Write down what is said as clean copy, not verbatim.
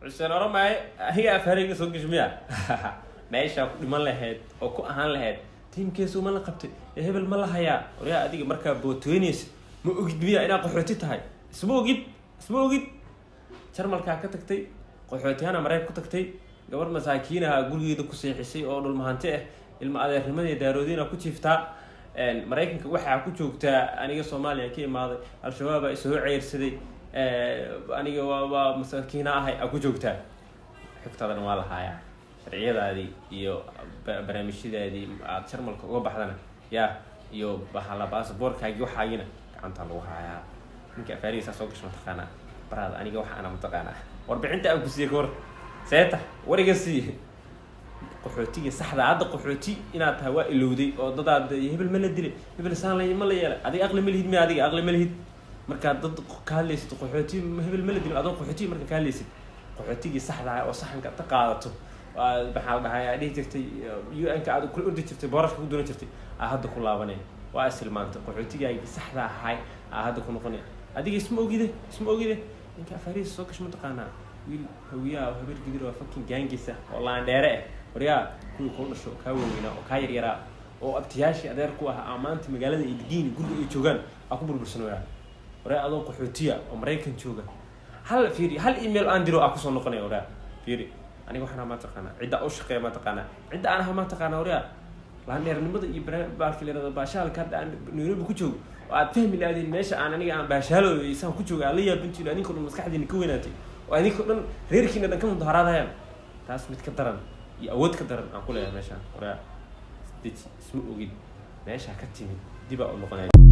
Xuseen Oromaaye, aniga afhareyga soo gasho miya? Meeshaa ku dhiman lahayd oo ku ahaan lahayd tiimkeesu ma la qabtay ee hebel ma la hayaa? Waryaa, adiga markaa bootoynaysa ma ogid miya inaad qaxooti tahay? Isma ogid, isma ogid. Jarmalkaa ka tagtay, qaxootiyahana Mareykan ku tagtay, gabar masaakiinaha gurigeeda ku seexisay oo dhulmahanti ah, ilma adeernimadii Daaroodiina ku jiiftaa. Maraykanka waxaa ku joogtaa aniga Soomaaliya ka imaaday, Al-Shabaabaa isoo ceyrsaday, aniga waa masaakiina ahay aa ku joogtaa. Xogtaadana waa lahaayaa, sharciyadaadii iyo barnaamijyadaadii aad Jarmalka uga baxdana yaa iyo bahala baasaboorkaagii waxaagina gacanta lagu hayaa. Ninka afaarihiisaa soo gasho mataqaanaa baraada? Aniga waxa ana mataqaanaa warbixinta aan ku siiyey kahor seeta wariga sii qaxootiga saxda. Hadda qaxooti inaad tahay waa ilowday oo dadaad hebel ma la dilay, hebel saan la ma la yeelay. Adiga aqli ma lihid miya? Adiga aqli ma lihid markaad dad ka hadlaysid qaxooti hebel ma la dilin, adoo qaxooti marka ka hadlaysid qaxootigii saxda ah oo saxanka ta qaadato aad, maxaa la dhahay, aad dhihi jirtay UN-ka aad kula ordi jirtay, boorashka ku doonan jirtay, aa hadda ku laabanay. Waa isilmaantay, qaxootigaagii saxda ahay aa hadda ku noqonay. Adiga isma ogide, isma ogide. Ninka afaarihiisa soo gasho mataqaanaa? Wiil Hawiyaha oo Habeer Gidir oo fucking gaangisa oo laandheere ah. Waryaa, kuwii kula dhasho oo kaa waaweynaa oo kaa yaryaraa oo abtiyaashii adeer ku ahaa aa maanta magaalada ay degiin, guriga ay joogaan aa ku burbursan. Waraa, waryaa, adoo qaxootiya oo Maraykan jooga, hal fiiri, hal email aan diro aa kusoo noqonaya. Waryaa, fiiri, aniga waxaan ma taqaanaa? Cidda u shaqeeya ma taqaanaa? Cidda aan aha ma taqaanaa? Waryaa, laandheernimada iyo baalka la yirahdo baashaalka hadda aan Nairobi ku joogo oo aad fahmi lahaydeen, meesha aan aniga aan baashaalo isaan ku jooga aad la yaabintiin, adinkoo dhan maskaxdiina ka weynaatay oo adinkoo dhan reerkiina dhan ka mudaharaadayaan, taas mid ka daran iyo awood ka daran aan ku leeyahay meeshaan. Waryaa, deji, isma ogid meeshaa ka timid, dibaa u noqonaya.